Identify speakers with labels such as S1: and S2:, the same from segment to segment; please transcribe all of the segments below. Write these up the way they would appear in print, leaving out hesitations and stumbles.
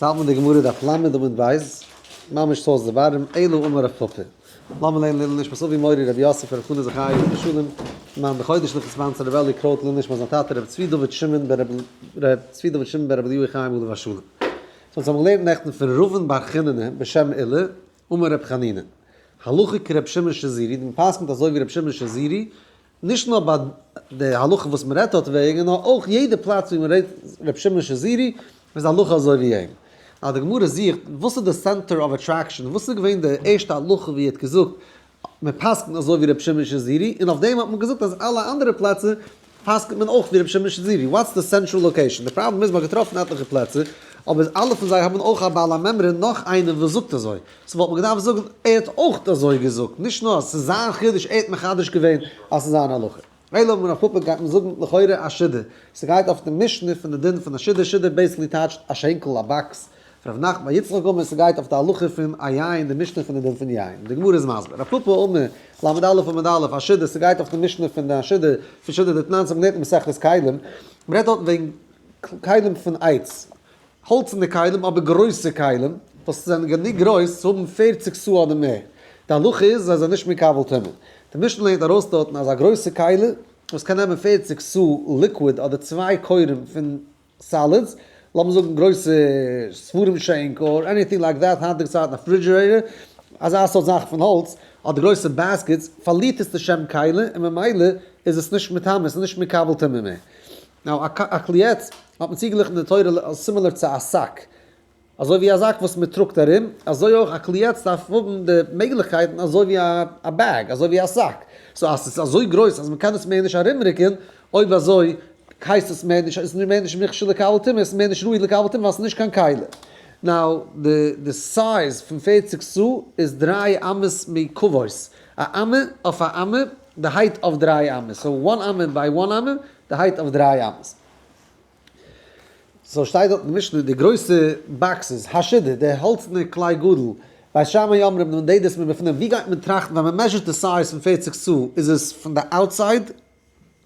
S1: זאלט מען די גמרא דף ל' עמוד ב', ממש סאוס די בארעם, אלא אמר רב פפא. לאמיר לערנען לעילוי נשמת אבי מורי רבי יוסף רבי חנא זכריה רבי שלום, מאן דחודש לכ' סיוון צו רבי אלי קרויט לעילוי נשמת זיין טאטע רבי צבי דוד שמעון בן רבי צבי דוד שמעון בן רבי אליהו חיים עליו השלום. סאו אונז האבן געלערנט נעכטן פון ראובן בר חיננא בשם עולא, אמר רבי חנינא, הלכה כרבי שמעון שזירי, מען פסק'נט אזוי ווי רבי שמעון שזירי, נישט נאר ביי די הלכה וואס מען רעדט דארט וועגן, נאר אויך יעדע פלאץ ווי מען רעדט רבי שמעון שזירי, איז די הלכה אזוי ווי אים. אז די גמרא זוכט וואס איז די center of attraction, וואס איז געווען די ערשטע הלכה ווי ער האט געזאגט מען פסק'נט אזוי ווי רבי שמעון שזירי, און אויף דעם האט מען געזאגט אז אלע אנדערע פלעצער פסק'נט מען אויך ווי רבי שמעון שזירי, what's the central location? די פראבלעם איז מ'האט געטראפן עטליכע פלעצער, אבער אלע פון זיי האבן אויך א בעל המימרא נאך איינער וואס זאגט אזוי, so וואלט מען געדארפט זאגן ער האט אויך אזוי געזאגט, נישט נאר אז ס'איז זיין חידוש ער האט מחדש געווען אז ס'איז זיין הלכה. אלא אמר רב פפא גייט מען זאגן לכאורה אשידה, ס'גייט אויף די משנה פון די דין פון אשידה, שידה basically טייטשט א שענקל א באקס, רב נחמן בר יצחק אמר ס'גייט אויף די הלכה פון א יין די משנה פון די דין פון יין, די גמרא איז מסביר, רב פפא אמר ל"א עמוד א' אשידה ס'גייט אויף די משנה פון די אשידה פון שידה דתנן ס'האט מען געלערנט אין מסכת כלים, מ'רעדט דארטן וועגן כלים פון עץ, האלצענע כלים אבער גרויסע כלים וואס זענען גענוג גרויס צו האבן 40 סאה אדער מער, די הלכה איז זיי זענען נישט מקבל טומאה, די משנה לערנט ארויס דארטן אז א גרויסע כלי וואס קען נעמען 40 סאה liquid אדער צוויי כורים פון solids, לאמיר זאגן גרויסע ספרים שענק or anything like that, היינטיגע צייטן א refrigerator, אזא סארט זאך פון האלץ, אדער גרויסע baskets, פארלירט עס די שם כלי און ממילא איז עס נישט מטמא, עס איז נישט מקבל טומאה מער. now א כלי עץ האט מען צוגעגליכן די תורה similar צו א זאק, אזוי ווי א זאק וואס מען טראגט ארום, אזוי אויך א כלי עץ דארף האבן די מעגליכקייטן אזוי ווי א bag, אזוי ווי א זאק, so אז עס איז אזוי גרויס אז מען קען עס מער נישט ארומרוקן, אויב אזוי הייסט עס מער נישט, עס איז מער נישט מוכשר לקבל טומאה, עס איז מער נישט ראוי לקבל טומאה ווייל עס איז נישט קיין כלי. now די size פון 40 סאה איז דריי אמות מעוקבות, א אמה אויף א אמה, די height אויף דריי אמות, so one אמה by one אמה, די height אויף דריי אמות. so שטייט דארט אין די משנה די גרויסע boxes, השידה, די האלצענע כלי גדול, בית שמאי אומרים נמדדת מבפנים, ווי גייט מען טראכטן ווען מען measure ט די size פון 40 סאה, איז עס פון די outside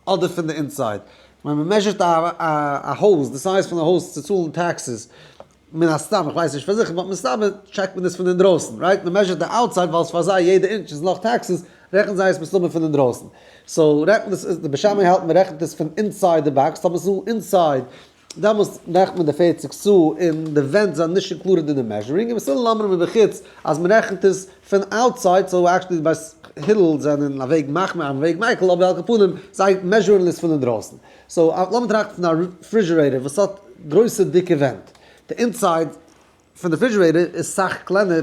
S1: אדער פון די inside? ווען מען measure ט א הויז, די size פון א הויז צו צאלן taxes, מן הסתם, איך ווייס נישט פאר זיכער, but מסתמא טשעקט מען עס פון אינדרויסן, right? מען measure ט די outside ווייל פאר זיי יעדע אינטש איז נאך taxes, רעכנט זיי עס מסתמא פון אינדרויסן. so רעכנט עס, די בית שמאי האלט מען רעכנט עס פון inside די box, טאמער ס'איז דא inside, דעמאלס רעכנט מען די 40 סאה און די ווענט זענען נישט included אין די measuring, און בית הלל אומרים מבחוץ אז מען רעכנט עס פון outside, so actually די בית הלל זענען א וועג מחמיר א וועג מיקל, אבער על כל פנים זיי measure ן עס פון אינדרויסן. so לאמיר טראכטן פון א refrigerator וואס האט גרויסע דיקע ווענט, די inside פון די refrigerator איז סאך קלענער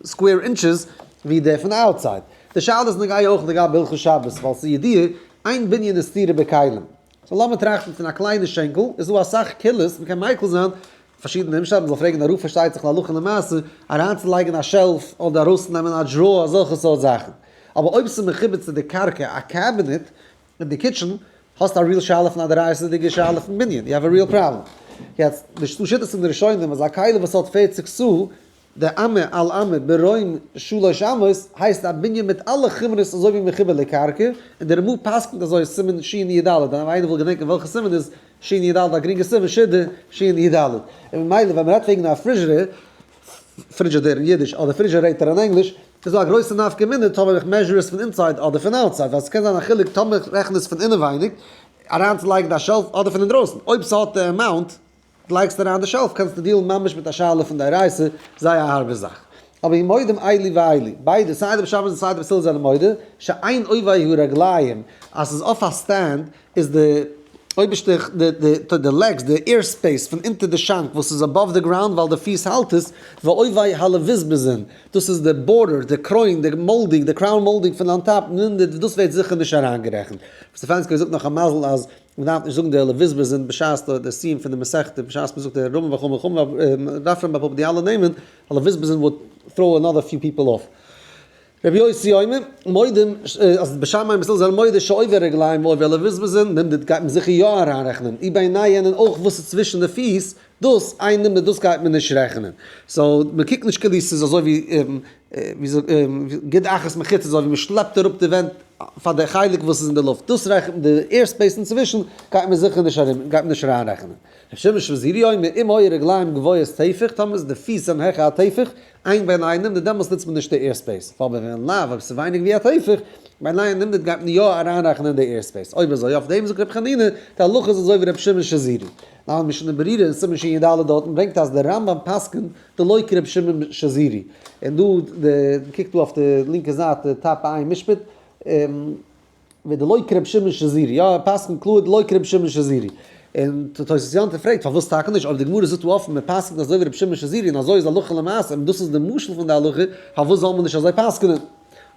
S1: square inches ווי די פון די outside. די שאלה איז נוגע אויך לגבי הלכות שבת ווייל ס'איז ידוע אין בנין וסתירה בכלים. so לאמיר טראכטן פון א קליינע שענקל, איז דא אסאך קולות, מ'קען מיקל זיין פארשידענע אומשטענדן, מ'זאל פרעגן א רב פארשטייט זיך להלכה למעשה, אריינצולייגן א shelf אדער ארויסנעמען א drawer אזעלכע סארט זאכן. אבער אויב ס'איז מחובר צו די קרקע א cabinet אין די kitchen, האסט א real שאלה פון א דאורייתא'דיגע שאלה פון בנין, you have a real problem. יעצט, די שיטות אין די ראשונים אז א כלי וואס האט 40 סאה, די אמה על אמה ברום שלוש אמות, הייסט א בנין מיט אלע חומרות אזוי ווי מחובר לקרקע, און די רמ"א פסק'נט אזוי סימן שי"ד, און אויב איינער וויל געדענקען וועלכע סימן איז שי"ד א גרינגע סימן שידה שי"ד. און ממילא ווען מ'רעדט וועגן א פריזשערער, frigidaire אין אידיש אדער refrigerator אין ענגליש, איז דא א גרויסע נפקא מינה טאמער איך measure עס פון inside אדער פון outside, ווייל ס'קען זיין א חילוק טאמער איך רעכן עס פון אינעווייניג אריינצולייגן די shelf אדער פון אינדרויסן, אויב ס'האט די amount לייגסט אריין די shelf קענסטו deal ן ממש מיט א שאלה פון דאורייתא, זייער א הארבע זאך. אבער ומודים אלו ואלו, ביידע סיי די בית שמאי און סיי די בית הלל זענען מודה, שאין עובי הרגליים, אז ס'איז אויף א stand איז די אויבערשטע די legs די air space פון אונטער די שאנק וואס איז above די ground ווייל די פיס האלט עס, ועובי הלבזבזין, דאס איז די border די קרוין די molding די crown molding פון on top, דאס ווערט זיכער נישט אריינגערעכנט. סטעפאנסקי זאגט נאך א מזל אז מען דארף נישט זאגן די לבזבזין בשעת די סיום פון די מסכתא בשעת מען זאגט די רמי בר חמא חמא רפרם בר פפא די אלע נעמען, הלבזבזין would throw another few people off. רבי יוסי אומר, מודים, אז בית שמאי ובית הלל זענען מודה שעובי הרגליים ועובי הלבזבזין, נעמט די גייט מען זיכער יא אריינרעכענען, וביניהן און אויך וואס איז צווישן די פיס. דאס אינו נמדד דאס גייט מען נישט רעכענען. so מען קוקט נישט כאילו ס'איז אזוי ווי גוד אחת מחיצה אזוי ווי מען שלעפט אראפ די ווענט פאר די חלק וואס איז אין די לופט. דאס רעכנט מען די air space אינצווישן גייט מען זיכער נישט ארום גייט מען נישט אריינרעכענען. ר' שמעון שזורי אומר אם היו רגליים גבוהות טפח טאמער איז די פיס זענען העכער א טפח אין ביניהן נמדד דעמאלטס נוצט מען נישט די air space אבער ואם לאו אויב ס'איז ווייניגער ווי א טפח ביניהן נמדד גייט מען יא אריינרעכענען די air space אויב אזוי אויף דעם זאגט ר' חנינא די הלכה איז אזוי ווי ר' שמעון שזורי. די משנה ברורה אין סימן שי"ד דארטן ברענגט אז דער רמב"ם פסק'נט דלא כר' שמעון שזורי, און דא די קוקט דא אויף די לינקע זייט די טאפ עיין משפט, ודלא כר' שמעון שזורי, יא ער פסק'נט קלאר דלא כר' שמעון שזורי, און תוס' יום טוב פרעגט פארוואס טאקע נישט, אויב די גמרא זאגט דא אפן מען פסק'נט אזוי ווי ר' שמעון שזורי און אזוי איז הלכה למעשה און דאס איז די משל פון די הלכה, פארוואס זאל מען נישט אזוי פסק'נען?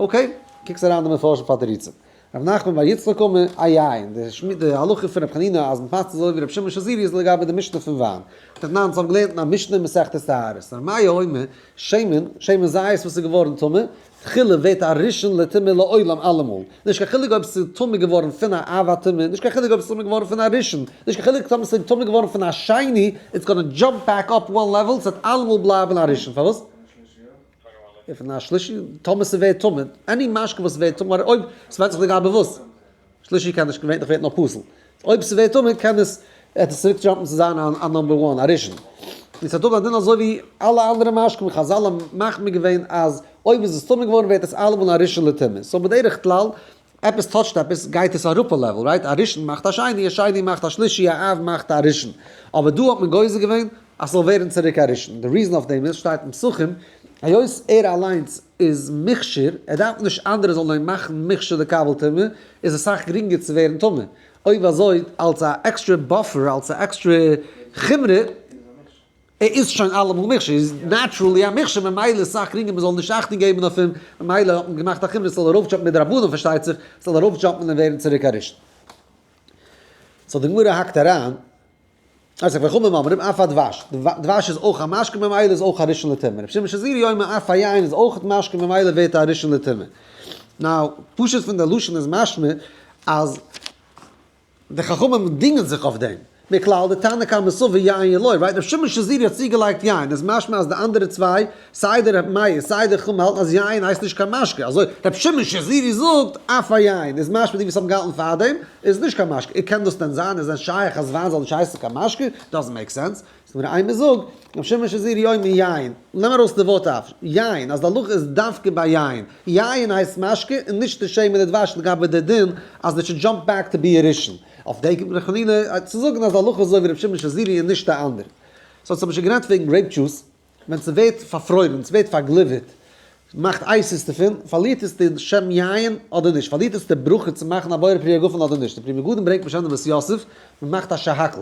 S1: okay, קוקטס אריין די מפרשים פאר תירוצים. רב נחמן בר יצחק אמר, איין, די שמ די הלכה פון רב חנינא אז מ'פאסט אזוי ווי רב שמעון שזורי איז לגבי די משנה פון וויין. תנן, אונז האבן געלערנט אין א משנה אין מסכת טהרות, ר' מאיר אומר, שמן, שמן זית וואס איז געווארן טמא, תחילה ווערט א ראשון לטומאה לעולם אלעמאל. נישט קיין חילוק אויב ס'איז טמא געווארן פון א אב הטומאה, נישט קיין חילוק אויב ס'איז טמא געווארן פון א ראשון, נישט קיין חילוק טאמער ס'איז טמא געווארן פון א שני, it's gonna jump back up one level, ס'וועט אלעמאל בלייבן א ראשון. פארוואס? און פון א שלישי, טאמער ס'ווערט טמא, any משקה וואס ווערט טמא, אויב ס'ווענדט זיך לגבי וואס, שלישי קען נישט, געווענליך ווערט נאר פסול, אויב ס'ווערט טמא קען עס, וועט עס צוריק jump ן צו זיין א number one, א ראשון. און ס'האט אויך א דין אזוי ווי אלע אנדערע משקים, חז"ל האבן מחמיר געווען אז אויב איז עס טמא געווארן ווערט עס אלעמאל א ראשון לטומאה, so בדרך כלל עפעס touch ט עפעס גייט עס אראפ א level, right? א ראשון מאכט א שני, א שני מאכט א שלישי, א אב מאכט א ראשון. אבער דא האט מען גוזר געווען אז ס'זאל ווערן צוריק א ראשון. די reason אויף דעם איז, שטייט אין פסחים, היות ער אליינס איז מוכשר, ער דארף נישט אנדערע זאלן אים מאכן מוכשר לקבל טומאה, איז אסאך גרינגער צו ווערן טמא. אויב אזוי, אלס א עקסטרע buffer, אלס א עקסטרע חומרא, ער איז שוין אלעמאל מוכשר, איז naturally א מוכשר, ממילא איז סאך גרינגער מען זאל נישט אכטונג געבן אויף אים, ממילא האט מען געמאכט א חומרא ס'זאל ארויפ jump ן מדרבנן פארשטייט זיך, ס'זאל ארויפ jump ן און ווערן צוריק א ראשון. so די גמרא האקט אריין, אז וחכמים אומרים אף הדבש, דבש איז אויך א משקה ממילא איז אויך א ראשון לטומאה, רבי שמעון שזורי אומר אף היין איז אויך משקה ממילא ווערט א ראשון לטומאה. now, פשוט פון די לשון איז משמע אז. די חכמים דינגען זיך אויף דעם. מכלל דתנא קמא סבר יין ילא, right? ר' שמעון שזורי האט צוגעלייגט יין, איז משמע אז די אנדערע צוויי, סיי דער ר' מאיר סיי די חכמים האלטן אז יין הייסט נישט קיין משקה, אזוי ר' שמעון שזורי זאגט אף היין, איז משמע די וואס האבן געהאלטן פארדעם איז נישט קיין משקה, קען דאס דען זיין? איז דען שייך אז וויין זאל נישט הייסן קיין משקה? doesn't make sense. זאגט מיר איינער זאג, ר' שמעון שזורי אומר יין, נעם ארויס די ווארט אף, יין, אז די הלכה איז דווקא ביי יין, יין הייסט משקה און נישט די שמן און דבש לגבי די דין אז they should jump back to be a ראשון, אויף דעם קומט ר' חנינא צו זאגן אז די הלכה איז אזוי ווי ר' שמעון שזורי און נישט די אנדערע. so האט מען שוין גערעדט וועגן grape juice, ווען ס'ווערט פארפרוירן, ס'ווערט פארגליווערט, מאכט ices דערפון, פארלירט עס די שם יין אדער נישט? פארלירט עס די ברכה צו מאכן א בורא פרי הגפן אדער נישט? די פרי מגדים ברענגט בשם די בית יוסף, מ'מאכט א שהכל.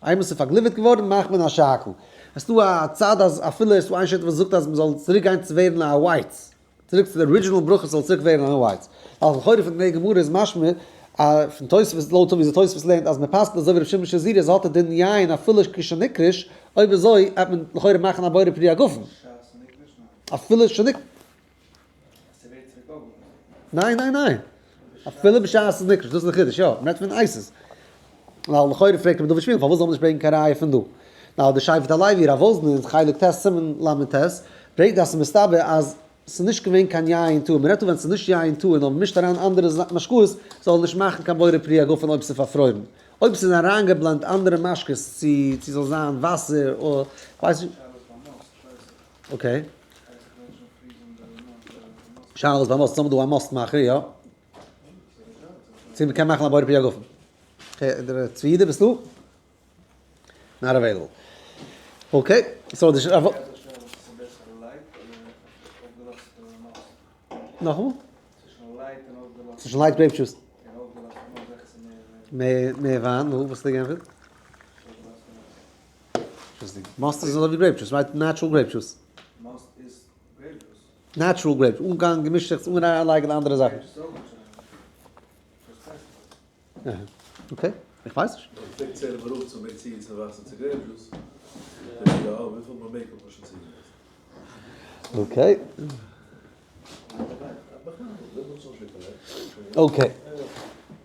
S1: איינמאל ס'איז פארגליווערט געווארן מאכט מען א שהכל. עס איז דא א צד אז אפילו עס איז דא איין שיטה וואס זאגט אז מ'זאל צוריק גיין צו ווערן א ווייץ, צוריק צו די original ברכה ס'זאל צוריק ווערן א ווייץ. ווייל לכאורה פון די גמרא איז משמע אז פון תוספות לויט ווי תוספות לערנט אז מ'פסק'נט אזוי ווי ר' שמעון שזורי אז האט א דין יין אפילו כשנקרש, אויב אזוי וועט מען לכאורה מאכן א בורא פרי הגפן. אפילו שנקרש. ניין ניין ניין! אפילו בשעת ס'איז נקרש, דאס איז די חידוש, יא, מ'רעדט פון ices. ווייל לכאורה פרעגט רבי דוד שפירא פארוואס זאל מען נישט ברענגען קיין ראיה פון דא? נאר די שבט הלוי רב וואזנער אין חלק ט' סימן ל"ט ברענגט אז ס'איז מסתבר אז ס'איז נישט געווען קיין יין טהור, מ'רעדט דא ווען ס'איז נישט יין טהור נאר מ'מישט אריין אנדערע משקאות זאל נישט מאכן קיין בורא פרי הגפן אויב ס'איז פארפרוירן. אויב ס'איז אריינגע blend ט אנדערע משקאות צו צו זאל זיין וואסער אדער כ'ווייס נישט. okay. שאלות ביי מאסט, האבן דא א מאסט מאכער, יא. צו מ'קען מאכן א בורא פרי הגפן. okay, דער צבי יהודה ביסטו? not available. okay, so די נאכאמאל? צווישן light grape juice. מער וויין, נו, וואס איז די גענפער? מאסט איז אזוי ווי grape juice, right? Natural grape juice.
S2: מאסט איז grape juice.
S1: Natural grape, אן קיין געמישעכטס, אן אריינלייגן אנדערע זאכן. Okay, איך ווייס נישט.
S3: פלעגט צעלעם ארויף צום מעג צוגיסן וואסער צו grape juice, זאגט ער יא, וויפיל מען מעג האט מען שוין צוגעגאסן.
S1: Okay. Okay.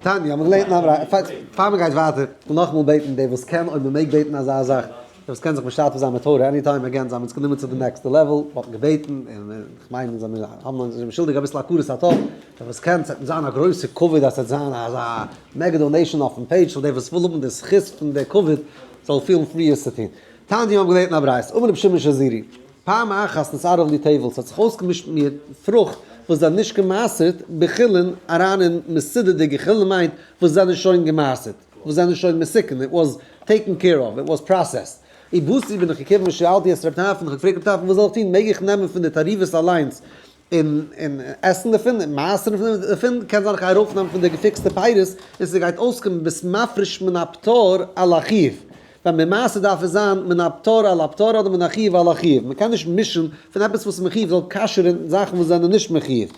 S1: תניא, האבן מיר געלערנט אין א ברייתא, פאר מען גייט ווייטער, כ'וויל נאכאמאל בעטן דער וואס קען, אויב מען מעג בעטן אזא זאך, דער וואס קען זיך משתתף זיין מיט תורה anytime again, זיי האבן אונז גענומען צו די נעקסטע level, מ'האט געבעטן, און כ'מיין אונז האבן אונז זענען שולדיג אביסל הכרת הטוב, דער וואס קען, ס'וועט זיין א גרויסע כבוד אז ס'וועט זיין אזא mega donation אויפן page, so דער וואס וויל האבן די זכות פון די כבוד זאל פילן free עס צו טון. תניא האבן געלערנט אין א ברייתא, אמר רבי שמעון שזורי, פעם אחת נתערב לי טבל, ס'האט זיך אויסגעמישט מיט מיר פרוכט וואס זענען נישט געמעשרט, בחולין, אריין אין מסודר'דיגע חולין מיינט וואס זענען שוין געמעשרט, וואס זענען שוין מתוקן, it was taken care of, it was processed. ובאתי בין איך געקומען ושאלתי את רב טרפון, איך האב געפרעגט רב טרפון וואס זאל איך טון, מעג איך נעמען פון די תערובות אליינס און און עסן דערפון און מעשר'ן דערפון, קען זיין איך גיי ארויפנעמען פון די געפיקסטע פירות און ס'גייט אויסקומען ביסט מפריש מן הפטור על החיוב, ווען במעשה דארף עס זיין מן הפטור על הפטור אדער מן החיוב על החיוב, מ'קען נישט מישן פון עפעס וואס איז מחיוב זאל כשר'ן זאכן וואס זענען נישט מחיוב,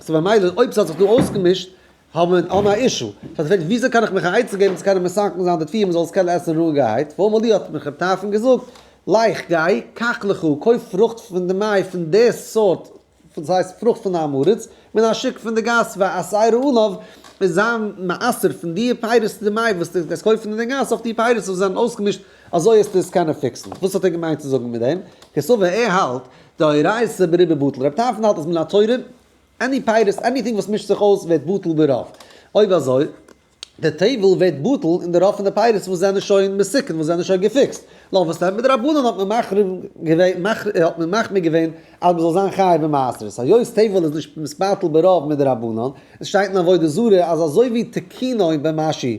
S1: so במילא אויב ס'האט זיך דא אויסגעמישט האבן מיר א issue. ס'האט געפרעגט וויאזוי קען איך מיך א עצה געבן צו קענען מתקן זיין די תבואה מ'זאל עס קענען עסן רואיגערהייט, ואמר לי האט מיך רב טרפון געזאגט, לך גיי, קח לך, קויף פרוכט פון דמאי פון די סארט, דאס הייסט פרוכט פון די עם הארץ, מן השוק פון די גאס, ועשר עליו, און זיי מעשר פון די פירות דמאי וואס דו גייסט קויפן אין די גאס אויף די פירות וואס זענען אויסגעמישט, אזוי וועסטו עס קענען פיקסן. וואס האט ער געמיינט צו זאגן מיט דעם? כסבר ער האלט, דאורייתא ברובא בטל, רב טרפון האלט אז מן התורה, any פירות, anything וואס מישט זיך אויס ווערט בטל ברוב. אויב אזוי, די טבל ווערט בטל אין די רוב פון די פירות וואס זענען שוין מתוקן, וואס זענען שוין געפיקסט. נאר וואס דען, מדרבנן האט מען מחרים געווען, האט מען מחמיר געווען אז מען זאל זיין חייב במעשרות. היות טבל איז נישט מתבטל ברוב מדרבנן, עס שטייט אין עבודה זרה אז אזוי ווי תיקונו במשהו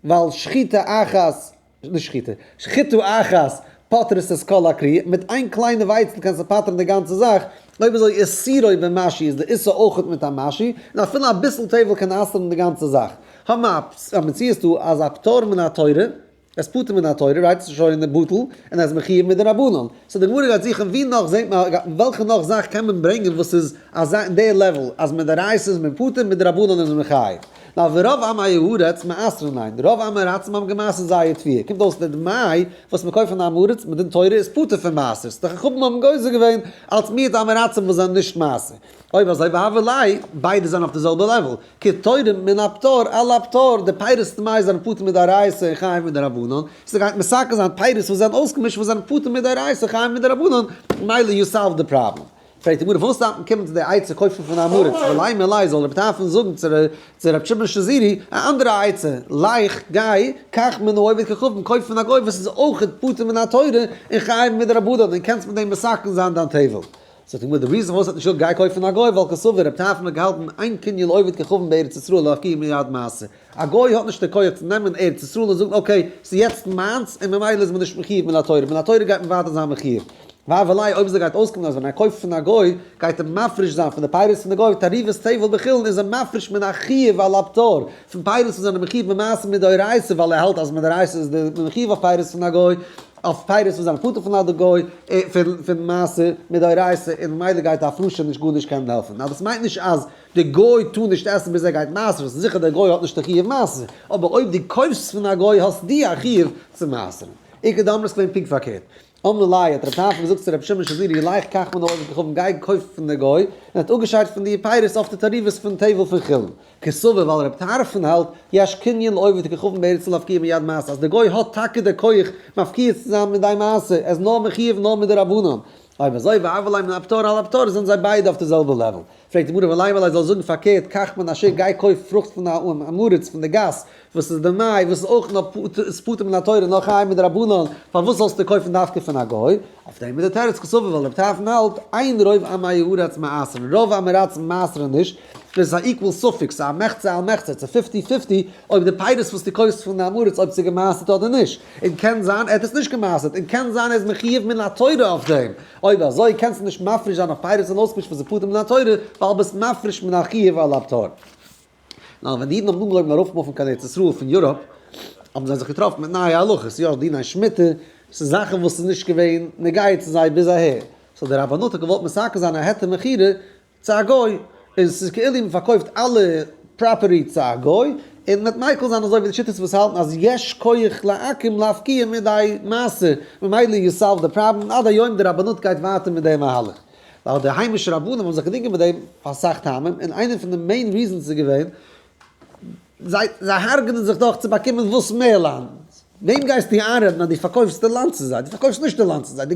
S1: ווייל שחיטה אחת, נישט שחיטה, שחיטה אחת פוטרת את כל הכרי, מיט איין קליינע ווייצן קענסטו פטר'ן די גאנצע זאך, אויב אזוי איסורו במשהו איז די איסור אויכעט מיט א משהו, און אפילו אביסל טבל קען אסר'ן די גאנצע זאך. האבן מיר א מציאות דא אז א פטור מן התורה, עס פטור מן התורה, right, ס'איז שוין בטל, און ער איז מחיוב מדרבנן. so די גמרא גייט זוכן ווי נאך זעט מען, וועלכע נאך זאך קען מען ברענגען וואס איז אזא אין די level אז מדאורייתא איז מען פטור מדרבנן איז מען חייב. נאר ורוב עמי הארץ מעשרין ניין, רוב עמי הארצים האבן געמעשרט זייער תבואה, קומט אויס די דמאי וואס מען קויפט פון די עם הארץ מדין תורה איז פטור פון מעשרות, די חכמים האבן גוזר געווען אלס מיעוט עמי הארצים וואס זענען נישט מעשר. אויב אזוי והוה ליה, ביידע זענען אויף די זעלבע level, כתורם מן הפטור על הפטור, די פירות דמאי זענען פטור מדאורייתא און חייב מדרבנן, ס'גייט מתקן זיין פירות וואס זענען אויסגעמישט וואס זענען פטור מדאורייתא חייב מדרבנן, ממילא you solve the problem. פרעגט די גמרא פארוואס דארף מען קומען צו די עצה קויפן פון עם הארץ, ולימא ליה זאל רבי טרפון זאגן צו רבי שמעון שזורי א אנדערע עצה, לך גיי קח מן העובד כוכבים קויף פון א גוי וואס איז אויכעט פטור מן התורה און חייב מדרבנן און קענסט מיט דעם מתקן זיין דיין טבל. זאגט די גמרא די reason פארוואס ער האט נישט געזאגט גיי קויף פון א גוי ווייל קסבר רבי טרפון האט געהאלטן אין קנין לעובד כוכבים בארץ ישראל להפקיע מיד מעשר, א גוי האט נישט די כח צו נעמען ארץ ישראל און זאגן okay ס'איז יעצט מיינס און ממילא איז מען נישט מחיוב מן התורה, מן התורה גייט מען ווייטער זיין מחיוב. והוה ליה אויב אזוי גייט אויסקומען אז ווען ער קויפט פון א גוי גייט ער מפריש זיין פון די פירות פון די גוי תערובת טבל בחולין איז ער מפריש מן החיוב על הפטור פון פירות וואס זענען מחיוב במעשר מדאורייתא ווייל ער האלט אז מדאורייתא איז די מחיוב אויף פירות פון א גוי אויף פירות וואס זענען פטור פון א גוי פון מעשר מדאורייתא און ממילא גייט די הפרשה נישט גארנישט קענען העלפן. נאר דאס מיינט נישט אז די גוי טאר נישט עסן ביז ער גייט מעשר'ן, ס'איז זיכער דער גוי האט נישט די חיוב מעשר, אבער אויב דו קויפסט פון א גוי האסט דו א חיוב צו מעשר'ן. איכא דאמרי ס'איז געווען פונקט פארקערט. אמר ליה האט רבי טרפון געזאגט צו רבי שמעון שזורי לך קח מן העובד כוכבים גיי קויף פון די גוי, און האט אפגעשיידט פון די פירות אויף די תערובות פון טבל פון חולין. קסבר ווייל רבי טרפון האלט יש קנין לעובד כוכבים בארץ להפקיע מיד מעשר אז די גוי האט טאקע די כח מפקיע צו זיין מידי מעשר, ער איז נאר מחיוב נאר מדרבנן. אויב אזוי והוה ליה מן הפטור על הפטור זענען זיי ביידע אויף די זעלבע level. פרעגט די גמרא ולימא ליה זאל זאגן פארקערט קח מן השוק גיי קויף פרוכט פון א עם הארץ פון די גאס וואס איז דמאי וואס איז אויך נאר איז פטור מן התורה נאר חייב מדרבנן פארוואס זאלסטו קויפן דווקא פון א גוי? אויף דעם איז די תירוץ קסבר ווייל רבי טרפון האלט אין רוב עמי הארץ מעשרין רוב עמי הארץ מעשרין נישט דאס איז א equal ספק ס'איז א מחצה על מחצה ס'איז fifty fifty אויב די פירות וואס דו קויפסט פון די עם הארץ אויב ס'איז געמעשרט אדער נישט און קען זיין ער האט עס נישט געמעשרט און קען זיין ער איז מחיוב מן התורה אויף דעם אויב אזוי קענסטו נישט מפריש זיין אויף פירות און אויסמיש וואס איז פטור מן התורה, ווייל ביסט מפריש מן החיוב על הפטור. נאר ווען די אידן האבן אנגעהויבן ארויפמופן קיין ארץ ישראל פון Europe, האבן זיי זיך געטראפן מיט נייע הלכות, יא, דיני שמיטה, ס'איז זאכן וואס איז נישט געווען נוגע צו זיי ביז אהער. so די רבנות האט געוואלט מתקן זיין א היתר מכירה צו א גוי, און ס'איז כאילו מען פארקויפט אלע property צו א גוי, און מ'וועט מיקל זיין אזוי ווי די שיטות וואס האלטן אז יש כח לעכו"ם להפקיע מידי מעשר, ממילא you solve the problem, עד היום די רבנות גייט ווייטער מיט די מהלך. ווייל די היימישע רבנים האבן זיך געדינגען מיט דעם פאר אסאך טעמים, און איינע פון די main reasons איז געווען. זיי זיי הרג'נען זיך דאך צו באקומען וואס מער לאנד. וועם גייסטו איינרעדן אז דו פארקויפסט די לאנד צו זיי? דו פארקויפסט נישט די לאנד צו זיי, דו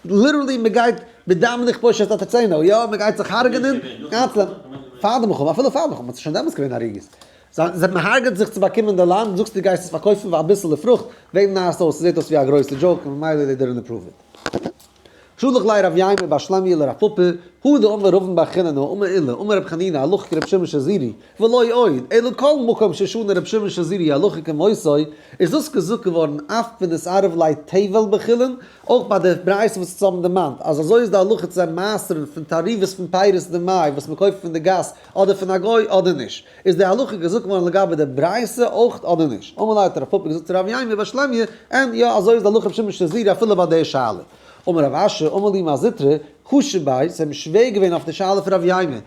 S1: literally מען גייט בדם נכבוש את ארצנו, יא, מען גייט זיך הרג'נען, פאר די מלחמה, אפילו פאר די מלחמה, ס'איז שוין דעמאלטס געווען הריגות. זיי מען הרג'נט זיך צו באקומען די לאנד, זאגסט דו גייסט עס פארקויפן פאר אביסעלע פרוכט, וועם נארסטו אויס? ס'זעט אויס ווי א גרויסע joke, און ממילא they didn't approve it. שלח ליה רב יימר בר שלמיה לרב פפא, הא דאמר רבין בר חיננא אמר עולא אמר רב חנינא הלכה כרבי שמעון שזורי, ולא עוד, אלא כל מקום ששנה רבי שמעון שזורי הלכה כמותו, איז דאס געזאגט געווארן אף בנתערב ליה טבל בחולין, אויך ביי די ברייתא וואס אונז האבן דערמאנט אז אזוי איז די הלכה צו זיי מעשר'ן פון תערובות פון פירות דמאי וואס מען קויפט פון די גאס אדער פון א גוי אדער נישט. איז די הלכה געזאגט געווארן לגבי די ברייתא אויך אדער נישט? אמר ליה האט רב פפא געזאגט צו רב יימר בר שלמיה, אין, יא אזוי איז די הלכה רבי שמעון שזורי אפילו ביי די שאלה. אמר רב אשי, אמר לי מר זוטרא, קשו ביה, ס'איז אים שווער געווען אויף די שאלה פון רב יימר,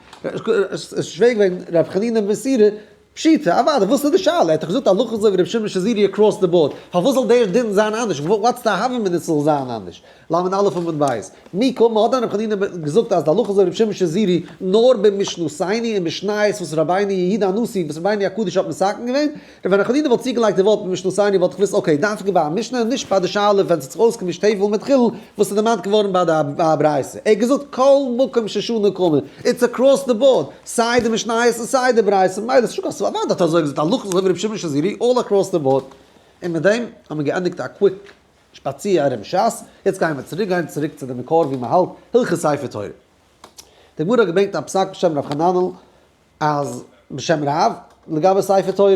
S1: עס איז שווער געווען רב חנינא בן סירא, פשיטא, אוודאי, וואס איז די שאלה? ער האט דאך געזאגט הלכה אזוי ווי רבי שמעון שזורי across the board, פארוואס זאל דער דין זיין אנדערש? what's the הוה אמינא ס'זאל זיין אנדערש? ל' אלף עמוד ב'. מי קאמר האט דען רבי חנינא געזאגט אז די הלכה אזוי רבי שמעון שזורי נאר במשנתינו און משניות וואס רבינו יהודה הנשיא וואס רבינו הקדוש האט מתקן געווען? ווען רבי חנינא וואלט צוגעלייגט די ווארט במשנתינו וואלט איך געוואוסט okay דווקא ביי א משנה און נישט ביי די שאלה ווען ס'האט זיך אויסגעמישט טבל מיט חולין וואס איז דערמאנט געווארן ביי די ברייתא. ער האט געזאגט כל מקום ששנה קאמר it's across the board סיי די משניות און סיי די ברייתא ממילא איז נישטא קיין סברא אוודאי האט ער אזוי געזאגט הלכה אזוי ווי רבי שמעון שזורי all across the board. און מיט דעם האבן מיר געענדיגט א quick שפאציר ארום שס, יעצט גייען מיר צוריק גיין צוריק צו די מקור ווי מען האלט, הלכות ספר תורה. די גמרא האט געברענגט א פסק בשם רב חננאל אז בשם רב לגבי ספר תורה,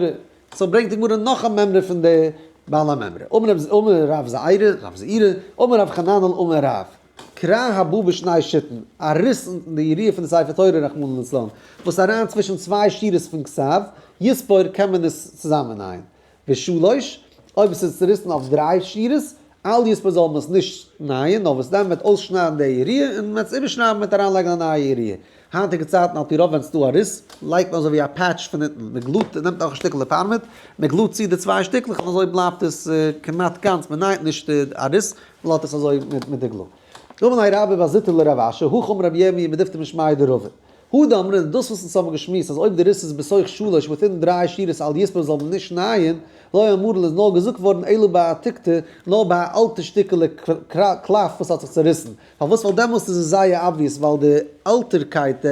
S1: so ברענגט די גמרא נאך א מימרא פון די בעל המימרא, אמר רב זעירא, רב זעירא, אמר רב חננאל אמר רב, קרע הבא בשני שיטין, א ריס אין די יריעה פון די ספר תורה רחמנא לצלן, וואס אריין צווישן צוויי שורות פון כתב, יתפור קען מען עס צוזאמען נייען. ושלוש, אויב עס איז צוריסן אויף דריי שורות, אל יתפור זאל מען עס נישט נייען, נאר וואס דען, מען וועט אויסשניידן די יריעה און מען וועט עס איבערשניידן מיט אריינלייגן א נייע יריעה. היינטיגע צייטן על פי רוב ווען עס איז דא א ריס, לייגט מען אזוי ווי א patch פון אונטן, מען glue ט, נעמט נאך א שטיקל פארמעט, מען glue ט צו די צוויי שטיקלעך און אזוי בלייבט עס כמעט גאנץ, מען נייעט נישט א ריס, מען לאזט עס אזוי מיט די glue. אמר ליה רבה בר זוטרא לרב אשי, הכי אמר רבי ירמי' מתיבתא משמיה דרבא. הא דאמרינן, דאס וואס אונז האבן געשמועסט אז אויב די ריס איז בתוך שלש within דריי שורות אל יתפור זאל מען נישט נייען, לא אמרן איז נאר געזאגט געווארן אלא בעתיקתא, נאר ביי א אלטע שטיקעלע קלף וואס האט זיך צוריסן. פארוואס? ווייל דעמאלסט איז עס זייער obvious ווייל די עלטערקייט,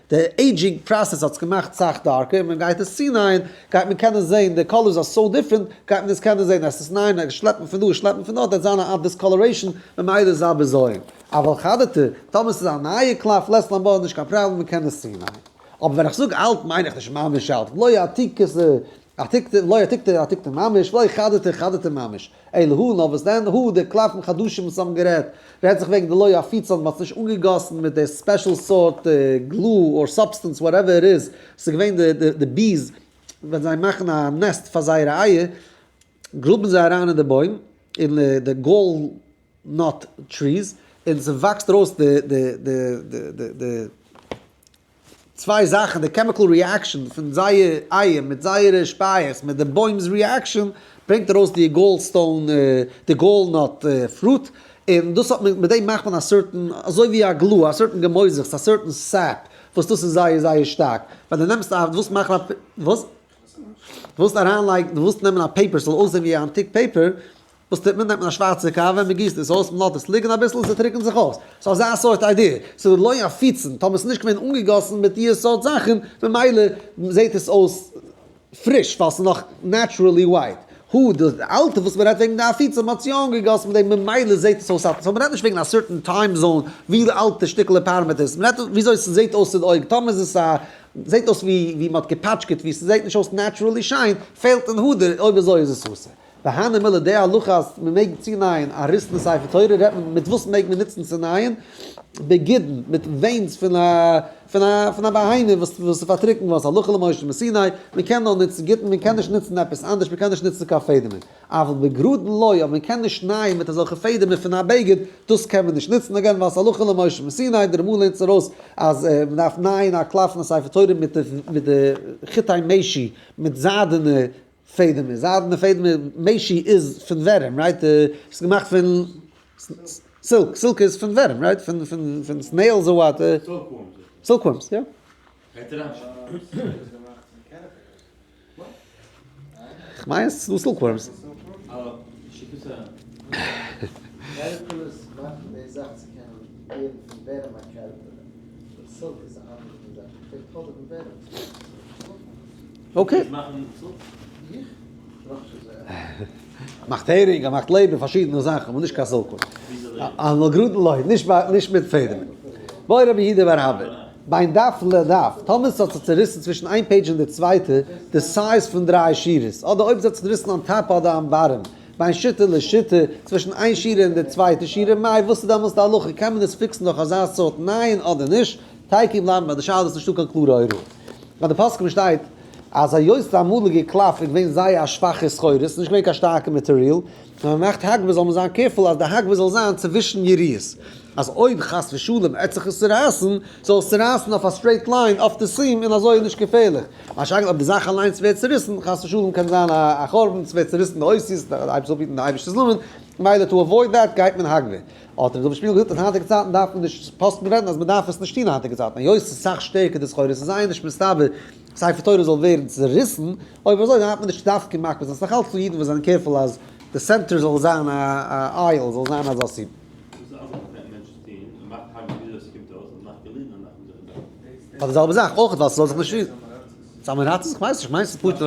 S1: די aging process האט עס געמאכט סאך darker און מען גייט עס צונייען גייט מען קענען זעהן די colors are so different גייט מען עס קענען זעהן אז עס איז ניין שלעפט מען פון דא שלעפט מען פון דארט וועט זיין א discoloration ממילא איז א בזיון. אבל חדתא, טאמער ס'איז א נייע קלף לית לן בה נישט קיין פראבלעם מ'קען עס צונייען. אבער ווען איך זאג אלט מיין איך נישט ממש אלט, לא עתיקתא עתיקתא לא עתיקתא עתיקתא ממש, ולא חדתא חדתא ממש. אלא הא נאר וואס דען הא די קלפים חדשים וואס האבן גערעדט, רעדט זיך וועגן די לא אפיצן מ'האט עס נישט אנגעגאסן מיט די special סארט glue or substance whatever it is, ס'איז געווען די די bees ווען זיי מאכן א nest פאר זייערע אייער גראבן זיי אריין אין די בוים אין די gall nut trees, און ס'וואקסט ארויס די די די די די די צוויי זאכן, די chemical reaction פון זייער אייער מיט זייערע שפייעכץ מיט די בוים'ס reaction ברענגט ארויס די gall stone, די gall nut fruit, און דאס האט מען, מיט דעם מאכט מען א certain, אזוי ווי א glue, א certain געמויזעכץ, א certain sap, וואס דאס איז זייער זייער שטארק, ווען דו נעמסט א, דו ווילסט מאכן א, וואס? דו ווילסט אריינלייגן, דו ווילסט נעמען א paper ס'זאל אויסזען ווי א antique paper, וואס טוט מען? נעמט מען א שווארצע קאווע, מען גיסט עס אויס, מען לאזט עס ליגן אביסל און ס'טריקנט זיך אויס. ס'איז אזא סארט idea. ס'איז לא אפיצן, טאמער ס'איז נישט געווען אנגעגאסן מיט דיע סארט זאכן, ממילא זעט עס אויס פריש ווייל ס'איז נאך naturally white. הא די אלטע וואס מען רעדט וועגן די אפיצן, מען האט עס יא אנגעגאסן מיט דעם ממילא זעט עס אויס אלט. so מען רעדט נישט וועגן א certain time zone ווי די אלטע שטיקעלע פארמעט איז, מען רעדט וויאזוי ס'זעט אויס צו די אויג. טאמער איז עס א זעט אויס ווי מען האט געפאטשקעט, ווי ס'זעט נישט אויס naturally שיין, פעלט אין הדר, אויב אזוי איז עס אסור. והני מילי די הלכה אז מען מעג צונייען א ריס אין ספר תורה רעדט מען מיט וואס מעג מען נוצן צו נייען? בגידין מיט veins פון א פון א פון א בהמה וואס וואס איז פארטריקנט וואס הלכה למשה מסיני מען קען נאר נוצן גידין מען קען נישט נוצן עפעס אנדערש מען קען נישט נוצן קיין פעדעמער אבל בגרדין לא אבער מען קען נישט נייען מיט אזעלכע פעדעמער פון א בגד דאס קען מען נישט נוצן again ווייל ס'הלכה למשה מסיני די רמ"א לערנט ארויס אז מען דארף נייען א קלף פון א ספר תורה מיט די מיט די חוטי משי מיט זיידענע פעדעמער, זיידענע פעדעמער, משי איז פון ווערים, right? ס'איז געמאכט פון silk, silk איז פון ווערים, right? פון פון פון snails or what? Silkworms, יא. כ'מיין עס איז דא silkworms. Okay. מאכט הערינג, ער מאכט לעבער, פארשידענע זאכן, אבער נישט קיין silkworm. אמאל גראדן לויט, נישט מיט פעדעם. בעי רבי יהודה בר אבא, בין דף לדף, טאמער ס'האט זיך צוריסן צווישן איין page און די צווייטע, די size פון דריי שורות, אדער אויב ס'האט זיך צוריסן on top אדער on bottom, בין שיטה לשיטה, צווישן איין שורה און די צווייטע שורה, מאי, וואס איז דעמאלס די הלכה, קען מען עס fix ן דורך אזא סארט נייען אדער נישט? תיקו בלייבן ביי די שאלה איז נישטא קיין קלארע הוראה. ביי די פוסקים שטייט אז היות די אמאליגע קלף איז געווען זייער א שוואכע סחורה, ס'איז נישט געווען קיין שטארקע מאטעריאל, ווען מ'מאכט הגבה זאל מען זיין careful אז די הגבה זאל זיין צווישן יריעות, אז אויב חס ושלום עט זיך עס צורייסן, זאל עס צורייסן אויף א straight line אויף די seam און אזוי איז נישט געפערליך. מה שאין כן אויב די זאך אליינס ווערט צוריסן, חס ושלום קען זיין א חורבן, ס'ווערט צוריסן די אותיות, די אייבערשטער זאל אפהיטן די אייבערשטער'ס נאמען, ממילא to avoid that גייט מען הגבה. האט ר' דוד שפיגל געזאגט אז היינטיגע צייטן דארף מען נישט פאסטן רעדן אז מען דארף עס נישט טון היינטיגע צייטן היות ס'איז סאך שטערקער די סחורה ס'איז זייער נישט מסתבר ספר תורה זאל ווערן צוריסן, אויב אזוי דארף מען נישט דווקא מקפיד זיין, ס'איז נאך אלץ דא אידן וואס זענען careful אז די center זאל זיין א aisle זאל זיין אזא seam.
S4: וואס איז אלעס וואס מענטשן טוען, מען מאכט הגבה וויאזוי ס'קומט אויס, מען מאכט געלינען מאכט מען זיך דארט.
S1: פאר די זעלבע זאך אויך ווייל ס'זאל זיך נישט ריסן. ס'איז כ'ווייס נישט, כ'מיין ס'איז פשוט.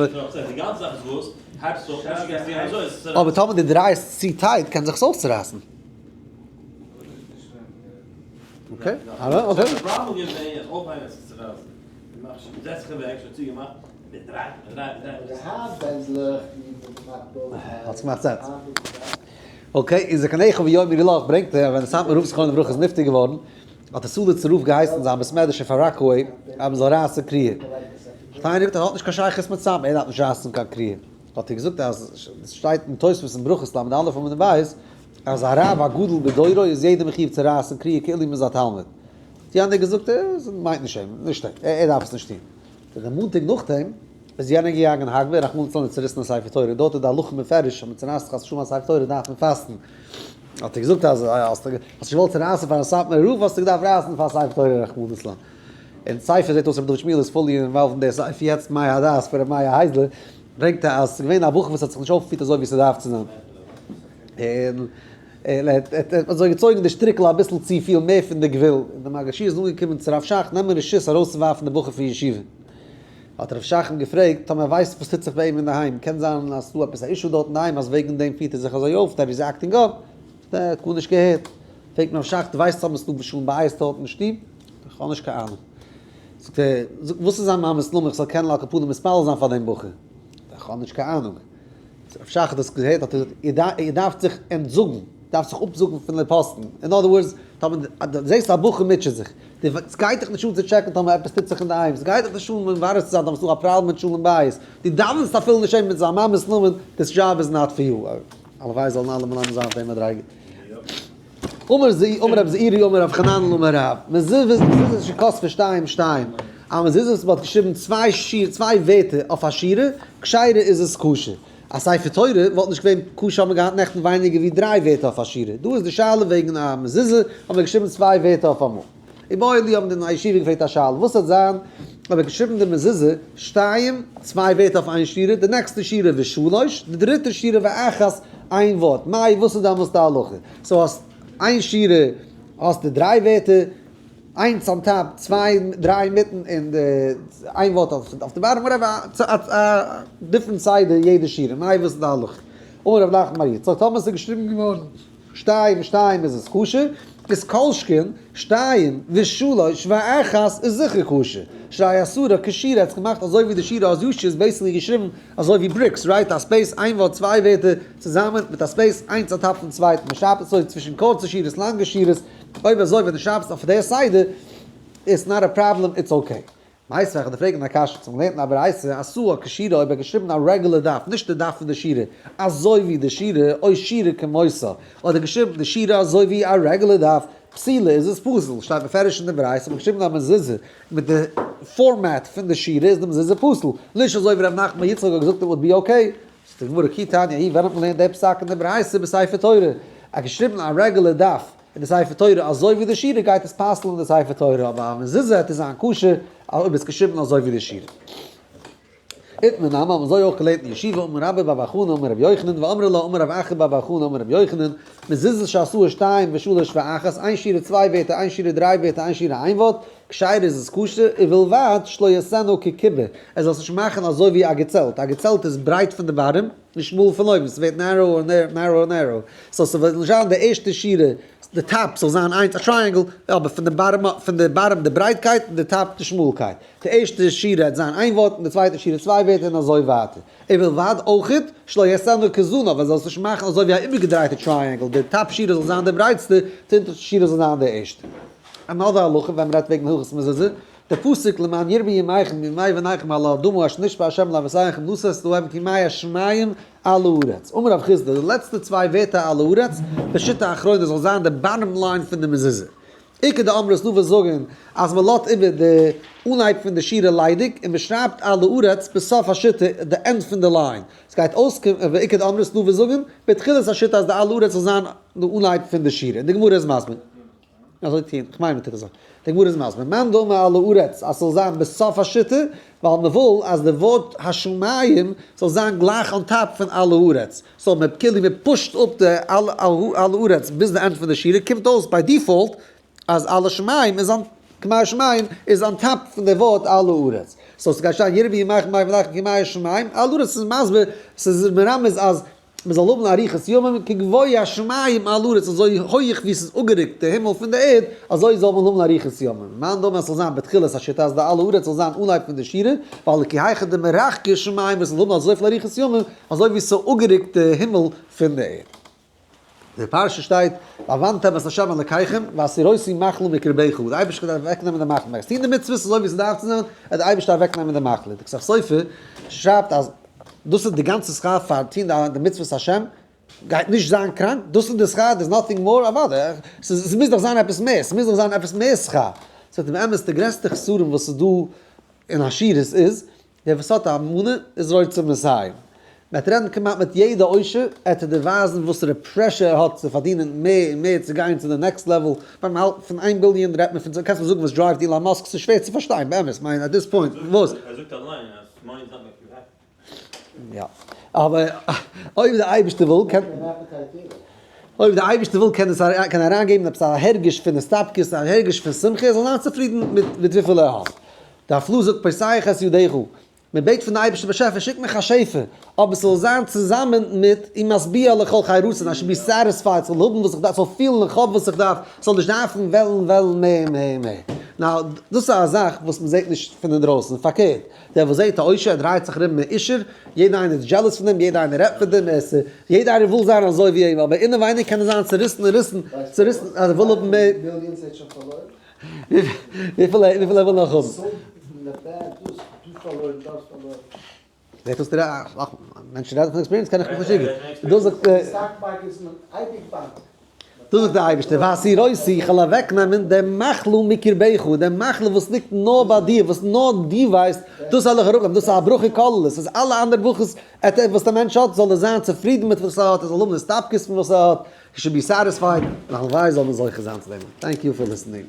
S1: אבער טאמער דו דרייסט צו tight קען זיך עס אויך צורייסן. Okay, okay. האט זיך געמאכט sense. Okay, אין זקניך ויאמרו לך ברענגט ער אז ווען די סאטמאר רב זכרונו לברכה איז נפטר געווארן, האט די סאליצער רב געהייסן זיין בית מדרש אין פאר ראקעוועי אז מ'זאל רייסן קריעה. האט איינער געזאגט ער האט נישט קיין שייכות מיט סאטמאר, ער דארף נישט רייסן קיין קריעה. האט ער געזאגט אז עס שטייט אין תוספות אין ברכות ל' אלף עמוד ב' אז א רב הגדול בדורו איז יעדער מחיוב צו רייסן קריעה כאילו מ'איז א תלמיד. האט יענער געזאגט עס מיינט נישט אים, נישט אים, ער דארף עס נישט טון. די מאנטאג נאכדעם איז יענער געגאנגען הגבה רחמנא לצלן און צוריסן א ספר תורה, דארט איז די הלכה מפרש אז מען צורייסט חס ושלום א ספר תורה דארף מען פאסטן, האט ער געזאגט אז האסט נישט געוואלט צורייסן פארן סאטמארער רב האסטו געדארפט רייסן פאר ספר תורה רחמנא לצלן. אין ספר זעט אויס רבי דוד שמואל איז fully involved אין די ספר יעצט מאי הדעת פון רבי מאיר הייזלער ברענגט ער אז ס'איז געווען א בחור וואס האט זיך נישט אויפגעפירט אזוי ווי ס'דארף צו זיין און ער האט אזוי געצויגן די שטריקל אביסל צופיל מער פון די גבול, און די מגיד שיעור איז אנגעקומען צו רב שך נעמען רשות ארויסצואווארפן די בחור פון ישיבה. האט רב שך אים געפרעגט טאמער ער ווייסט וואס טוט זיך ביי אים אינדערהיים, קען זיין אז ס'דא עפעס א issue דארט אינדערהיים אז וועגן דעם פירט ער זיך אזוי אויף, that he's acting up, זאגט ער, ער האט גארנישט געהערט. פרעגט אים רב שך, דו ווייסט טאמער ס'דא שלום בית דארט אין שטוב? איך האב נישט קיין אהנונג. זאגט ער, זאג וואס איז זיין מאמע'ס נאמען איך זאל קענען על כל פנים מתפלל זיין פאר דעם בחור? זאגט ער, איך האב נישט קיין אהנונג. רב שך האט דאס געהערט האט ער געזאגט, איר דארפט זיך אנטזאגן, דארפט זיך אפזאגן פון די פאסטן, in other words, טאמער דו זעסט א בחור מוטשעט זיך, סגייט דיך נישט אן צו check ן טאמער עפעס טוט זיך אינדערהיים, סגייט דיך נישט אן מברר צו זיין טאמער ס'דא א פראבלעם מיט שלום בית, דו דאווענסט אפילו נישט אים מיט זיין מאמע'ס נאמען, this job is not for you. הלוואי זאלן אלע מלמדים זיין אויף די מדריגה. אמר זי, אמר רב זעירי אמר רב חננאל אמר רב, מזוזות מזוזות שכתבה שתיים שתיים, א מזוזה וואס מ'האט געשריבן צוויי שיר צוויי ווערטער אויף א שורה, כשרה איז עס כשר. א ספר תורה וואלט נישט געווען כשר האט מען געהאט נעכטן ווייניגער ווי דריי ווערטער אויף א שורה, דא איז די שאלה וועגן א מזוזה האט מען געשריבן צוויי ווערטער אויף אמאל. איבעיא להו האבן די אין ישיבה געפרעגט א שאלה וואס וועט זיין אויב ער האט געשריבן די מזוזה שתיים צוויי ווערטער אויף איין שורה, די נעקסטע שורה ושלוש, די דריטע שורה ואחת איין ווארט, מאי וואס איז דעמאלס די הלכה? so האסט איין שורה האסטו דריי ווערטער, איינס on top, צוויי דריי אינמיטן און די איין ווארט אויף די bottom, whatever, א different סדר יעדע שורה, מאי וואס איז די הלכה? אמר רב נחמן בר יצחק, טאמער ס'איז געשריבן געווארן שתיים שתיים איז עס כשר, איז כל שכן שתיים ושלוש ואחת איז זיכער כשר, שהרי עשאה כשורה האט זיך געמאכט אזוי ווי די שורה אז ישו איז basically געשריבן אזוי ווי bricks right א space איין ווארט צוויי ווערטער צוזאמען מיט א space איינס on top פון צווייטן מען שרייבט עס אויס צווישן קורצע שורות לאנגע שורות אויב אזוי ווען דו שרייבסט אויף די סדר it's not a problem it's okay. מיתיבי איך וועל דיר פרעגן א קשיא צום לערנען א ברייתא עשאה כשורה אויב ער האט געשריבן א רעגולער דף נישט די דף פון די שורה אזוי ווי די שורה או שורה כמותה אדער געשריבן די שורה אזוי ווי א רעגולער דף פסולה איז עס פסול שטייט מפורש אין די ברייתא האט מען געשריבן א מזוזה מיט די format פון די שורה איז די מזוזה פסול נישט אזוי ווי ר' נחמן יצחק האט געזאגט it would be okay זאגט די גמרא כי תניא ההיא ווען האט מען געלערנט די פסק אין די ברייתא בספר תורה ער האט געשריבן א רעגולער דף אין די ספר תורה אזוי ווי די שורה גייט עס פסל'ן אין די ספר תורה אבער א מזוזה העט עס זיין כשר אויב עס געשריבן אזוי ווי די שורה. איתמר נמי, האט מען אזוי אויך געלערנט אין ישיבה, אמר רבה בר בר חנה אמר רבי יוחנן, ואמרי לה אמר רב אחא בר בר חנה אמר רבי יוחנן, מזוזה שעשוה שתיים ושלש ואחת, איין שורה צוויי ווערטער, איין שורה דריי ווערטער, איין שורה איין ווארט, כשרה איז עס כשר, ובלבד שלא יעשנה כקובה, ער זאל עס נישט מאכן אזוי ווי א געצעלט, א געצעלט איז ברייט פון די bottom, און שמאל פון אויבן, ס'ווערט narrow און narrow און narrow, so ס'וועט נישט זיין די ערשטע שורה, די top זאל זיין איינס א triangle, אבער פון די bottom פון די bottom די ברייטקייט און די top די שמאלקייט, די ערשטע שורה וועט זיין איין ווארט און די צווייטע שורה צוויי ווערטער און אזוי ווייטער. ובלבד אויכעט, שלא יעשנה כזנב, ער זאל עס נישט מאכן אזוי ווי א איבערגעדרייטע triangle, די top שורה זאל זיין די ברייטסטע, די אונטערשטע שורה זאל זיין די ערשטע. Another הלכה ווען מ'רעדט וועגן הלכות מזוזה, די פסוק למען ירבו ימיכם וימי בניכם על האדמה אשר נשבע ה' לאבותיכם לתת להם כימי השמים על הארץ. אמר רב חסדא, די לעצטע צוויי ווערטער על הארץ, בשיטה אחרונה זאל זיין די bottom line פון די מזוזה. איכא דאמרי ס'דא וואס זאגן אז מען לאזט איבער די אנהייב פון די שורה ליידיג און מען שרייבט על הארץ בסוף השיטה די end פון די line. ס'גייט אויסקומען ואיכא דאמרי ס'דא וואס זאגן בתחילת השיטה אז די על הארץ זאל זיין די אנהייב פון די שורה. און די גמרא איז מסביר. אזוי טוהן, כ'מיין מ'טוט אזוי. די גמרא איז מסביר, מאן דאמר על הארץ אז ס'זאל זיין בסוף השיטה, ווייל מ'וויל אז די ווארט השמים זאל זיין גלייך on top פון על הארץ. so מ'כאילו מ'פושט אפ די על הארץ ביז די end פון די שורה, קומט אויס by default אז על השמים איז on כימי השמים איז on top פון די ווארט על הארץ. so ס'גייט שטיין ירבו ימיכם וימי בניכם כימי השמים, על הארץ איז מסביר, ס'איז מרמז אז מען זאל האבן אריכות ימים כגבוה השמים על הארץ, אזוי הויך ווי עס איז אפגערוקט די הימל פון די ערד, אזוי זאל מען האבן אריכות ימים. מאן דאמר עס זאל זיין בתחילת השיטה אז די על הארץ זאל זיין אנהייב פון די שורה, ווייל כי היכי דמרחקי שמים וואס זאל האבן אזויפיל אריכות ימים, אזוי ווי עס איז אפגערוקט די הימל פון די ערד. די פרשה שטייט, ואהבתם את ה' אלקיכם והסירותי מחלה מקרבך, די אייבערשטער גייט אוועקנעמען די מחלה, מען גייט טון די מצוות אזוי ווי עס דארף צו זיין, וועט די אייבערשטער אוועקנעמען די מחלה. די כתב סופר שרייבט אז דאס איז די גאנצע שכר פאר טון די מצוות השם, גייט נישט זיין קראנק, דאס איז די שכר, there's nothing more, אוודאי, ס'מוז דאך זיין עפעס מער, ס'מוז דאך זיין עפעס מער שכר. ס'איז באמת די גרעסטע חסרון וואס איז דא אין עשירות איז, דער וואס האט א אמונה איז רוצה מאתים. מ'וועט רעדן כמעט מיט יעדע עושר, ער וועט דיר ווייזן וואסערע pressure ער האט צו פארדינען מער און מער צו גיין צו די next level, ווען מ'האלט פון איין ביליאן רעדט מען פון, קענסט מיר זאגן וואס drive ט אילאן מאסק? ס'איז שווער צו פארשטיין באמת, מיין at this point וואס?
S4: ער זאגט אליין אז money does not make you happy.
S1: יא, אבער אויב די אייבערשטער וויל קען, אויב די אייבערשטער וויל קען עס קען אריינגעבן עפעס א הרגש פון הסתפקות, א הרגש פון שמחה, ער זאל זיין צופרידן מיט מיט וויפיל ער האט. די הפלאה זאגט פותח את ידך, מען בעט פון די אייבערשטער באשעפער שיק מיך א שפע, אבער ס'זאל זיין צוזאמען מיט ומשביע לכל חי רצון, I should be satisfied, ס'זאל האבן וואס איך דארף, ס'זאל פילן איך האב וואס איך דארף, ס'זאל נישט דארפן וועלן וועלן מער מער מער. Now, דאס איז א זאך וואס מען זעט נישט פון אינדרויסן, פארקערט, דער וואס זעט א עושר, ער דרייט זיך ארום מעושר, יעדער איינער איז jealous פון אים, יעדער איינער רעדט פון דעם, עס איז, יעדער איינער וויל זיין אזוי ווי אים, אבער אינעווייניג קען ער זיין צעריסן און ריסן, צעריסן, אז ער וויל האבן מער.
S2: Millions האט שוין פארלוירן?
S1: וויפיל ער וויל נאך האבן. זעט אויס דער מענטש רעדט פון experience קען איך מיך נישט איבער. דא זאגט דא זאגט דער אייבערשטער והסירותי איך וועל אוועקנעמען דעם מחלה מקרבך, דעם מחלה וואס ליגט נאר ביי דיר, וואס נאר דו ווייסט, דאס וועל איך אראפנעמען, דאס איז א ברכה כוללת, ס'איז אלע אנדערע ברכות וואס דער מענטש האט, זאל ער זיין צופרידן מיט וואס ער האט, ער זאל האבן הסתפקות פון וואס ער האט, he should be satisfied, און הלוואי זאל מען זוכה זיין צו דעם. Thank you for listening.